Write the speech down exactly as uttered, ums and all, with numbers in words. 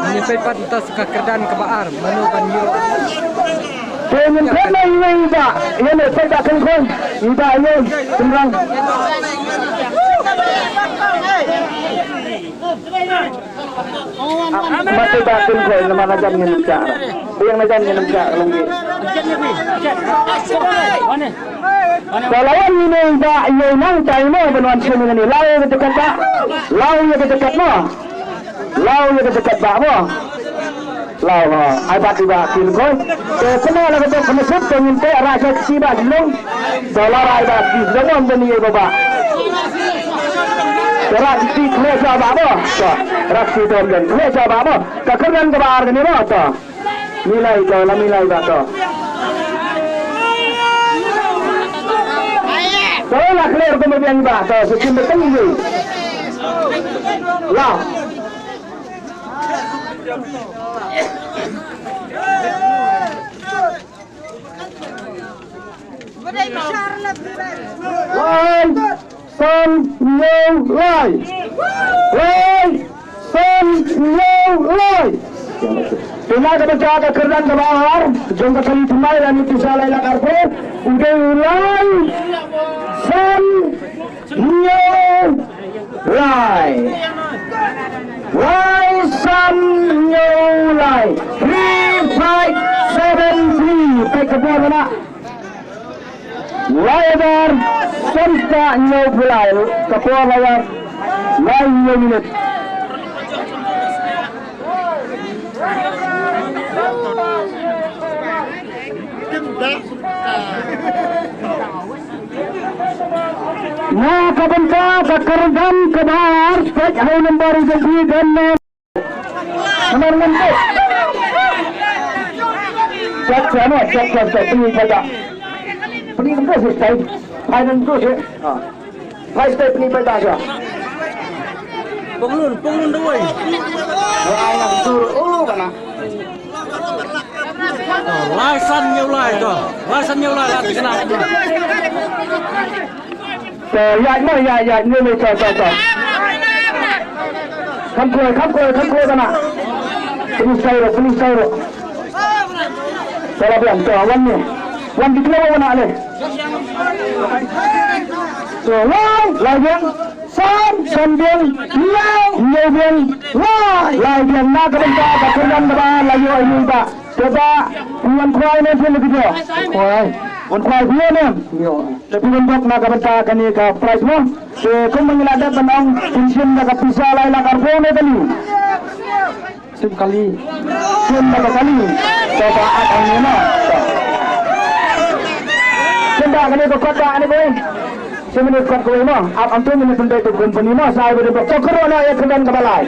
Ngin peit pat mynta sa ka kyrdan kaba ar, mano ban ïoh. Te ngin peit na iwei i Bah, ïa ne peit Bah Kynkhoi, i Bah ïa, tynrang. Mate Bah Kynkhoi, namar na jan ngin ym shah. Biang na jan ngin ym shah, long ki. Ka la wan ine i Bah ïa i nang tai mo ban wan shim ïa ngani. Law ïa ka jakat Bah. Law ïa ka jakat mo. Law ïa ka jakat Bah mo. Law ha. Ai bat i Bah Kynkhoi. Te pynah la ka dok pynah suk te ngin te ra sha kti Bah Shlong. Te la ra i Bah kti Shlong mo ban ïa i Bah Bah. Te ra kti khleh sha Bah mo. Te ra kti dom den khleh sha Bah mo. Ka kyrdan kaba ar kane mo te. Milai to, la milai ba to. To la clear ko me biang ba to, se kin beteng ni. La. Lai, san, hynñiew, lai. Lai, san, hynñiew, lai. Te na ka bynta ka kyrdan kaba ar jong ka kali thymmai lane pisa lai lak arphew, u dei u lai, san, hynñiew, lai. Lai, san, hynñiew, lai. Three five seven three. Peit ka bor na. Lai hajar san spah hynñiew phew lai, ka por la ïa lai hynñiew minit. Na ka bynta ka kyrdan kaba ar, peit ha u nombar u jong phi, don ne. Namar ngan tu. Check, check, no, check, check, check. Pynïaid paidbah. Pynïaid paidbah sih, tai. Phai nang tu sih. Ha. Phai sih, pynïaid paidbah sih. Pynlun, pynlun dawai. Lai nang tu. Oh, kana. Lai san hynñiew lai to. Lai san hynñiew lai la tikna. To, ïaid mo, ïaid, ïaid, ne, ne, to, to, to. Kham kloi, kham kloi, kham kloi kana. Police tai ruh, police tai ruh. To la biang, to, wan ne. Wan di kloi wan ale. To, lai, lai biang. San, san biang. Hynñiew biang. Lai, lai biang. Na ka bynta ka kyrdan kaba la ïoh ïa i Bah. Te Bah, phi wan khwai ne phi lagi jo? Khwai. Wan khwai phi ne? Ïoh. Te phi wan bok na ka bynta kane ka prize mo. Te kumba ngi la dep ban ong, phin shim da ka pisa lai lak arphew ne kali. Shim kali. Shim da ka kali. Te Bah ap hangne mo. Shim da kane ka kot Bah kane kawei. Shim kane ka kot kawei mo. Ap hangto ngin pynbeit da ka company mo. Sa ai ba dei bok. To kyrwoh noh ïa ka kyrdan kaba lai.